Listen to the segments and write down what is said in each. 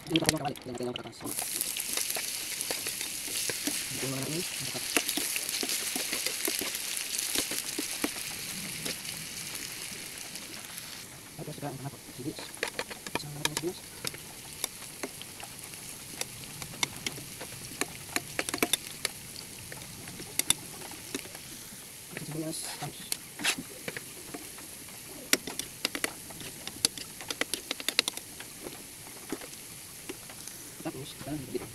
Hindi pa kawali. Hindi natin yung patatas. Hindi mo natin patatas. Tapos saka ang tomato, sibuyas. Isang natin ang sibuyas. Sibuyas, tapos. Tapos, parang dito.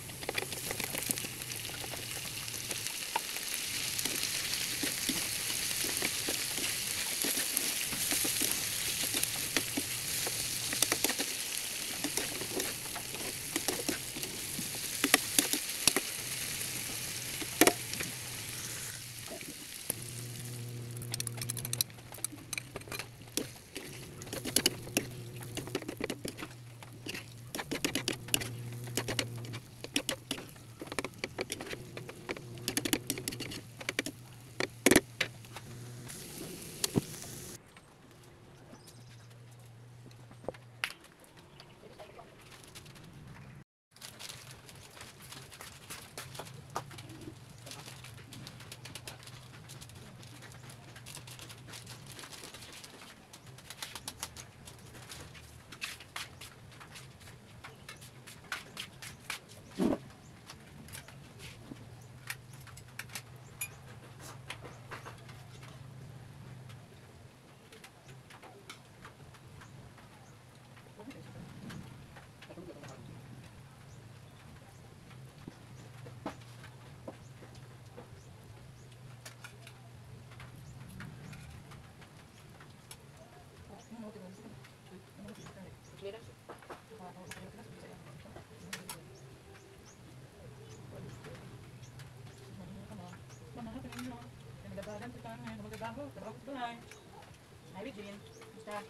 Hi, Regine. Basta,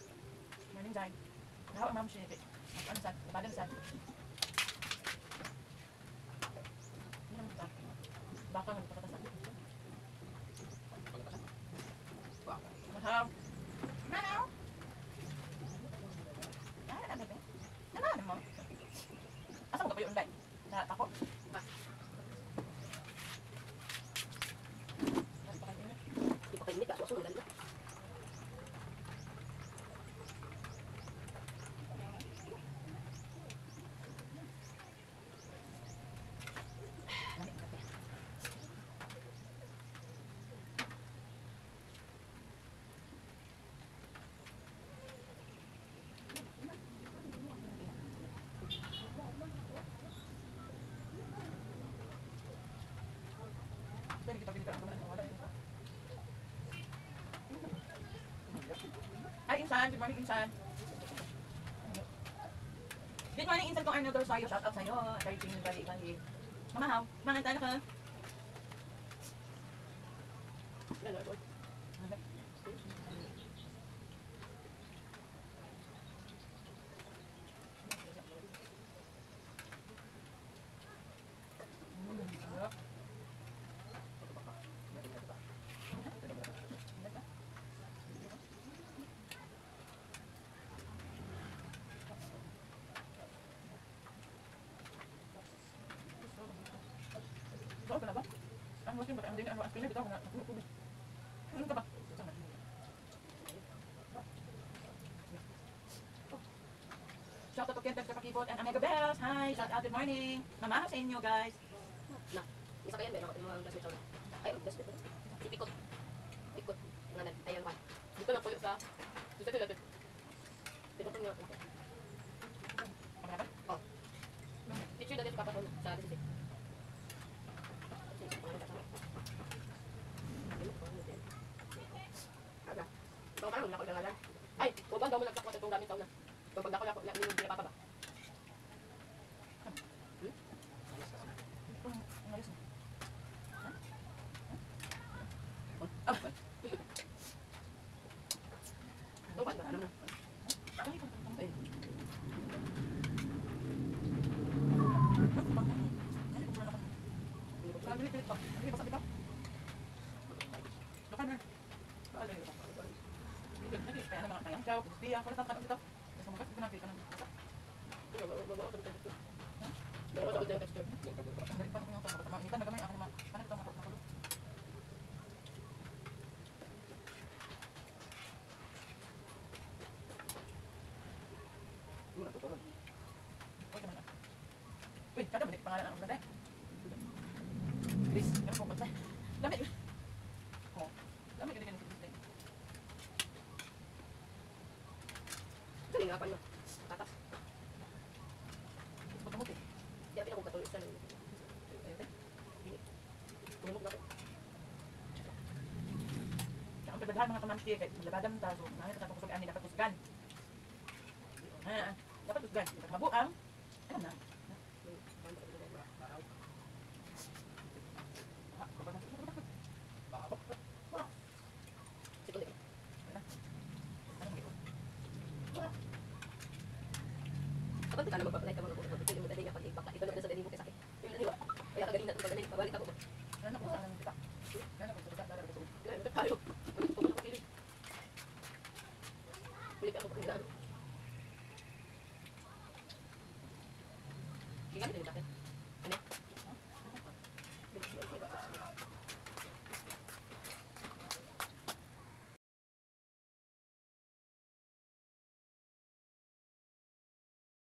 morning, Zay. Nahawa, ma'am, siya. Ano sa? Labadan sa? Ano naman ito? Baka nga, pagkatasan. Mahaw. Mahaw! Ah, ano ba? Ano mo? Asa mo ka pa yung online? Sa tako? Di pa kainit, aso aso, dali na. Hi, Insan. Good morning, Insan. Good morning, Insan. Kung Arnold Rosario, shout out sa'yo. At Jimmy Bali, Bali. Mama, how? Mga tala ka. Ikaw ka na ba? Ang wasin ba? Ang din ang aspin bitaw na tubig. Ano ka ba? Shout out to Ken Kapakibot and Omega Bells. Hi, shout out, good morning. Mamahaw sa inyo, guys. Na, isa kayan, meron yung mga classmates ako. Ay, classmate ba? Si Pikot. Pikot. Ngalan, ayun pa. Dito na puyo sa... Dito sila dito. Pikot nga. Oh. Teacher dati sa papa ko sa DCC. Ikaw parang wala ko ngalan. Ay, huwag daw mo nagsakwat itong gamit na. Pag dako na minum sila papa ba? Ito ba? Ano na? Ay. Pero sa yung texture. Dali pa ko yung mainitan na gamay ako ma. Ano ito makulo? Uy, naman ah. Uy, kada balik pangalan ang ganda. Chris, ano ko ba? Lami. Oh. Lami gani gani si Chris. Ito nga pa no. Tatas. Ito mo. Di apil ako katulog sa nang. Tumulog na ako. Ang pagdaghan mga kamamshi kay maglabadam ta, so namin ta kusog ani dapat kusgan. Ha, dapat kusgan. Dapat mabuang. Ano na? Sige. Kapag ka na magpa-apply ka mga buko, pwede mo dali nga pag ibaka, ikaw na sa dali mo kay sakit. Yung dali ba? Kaya ka ganina, pag ganina, pabalik ako. Ano ko sa kita? Ano ko sa dala ko. Kaya tayo. Balik ako pag. Gigamit din yung jacket.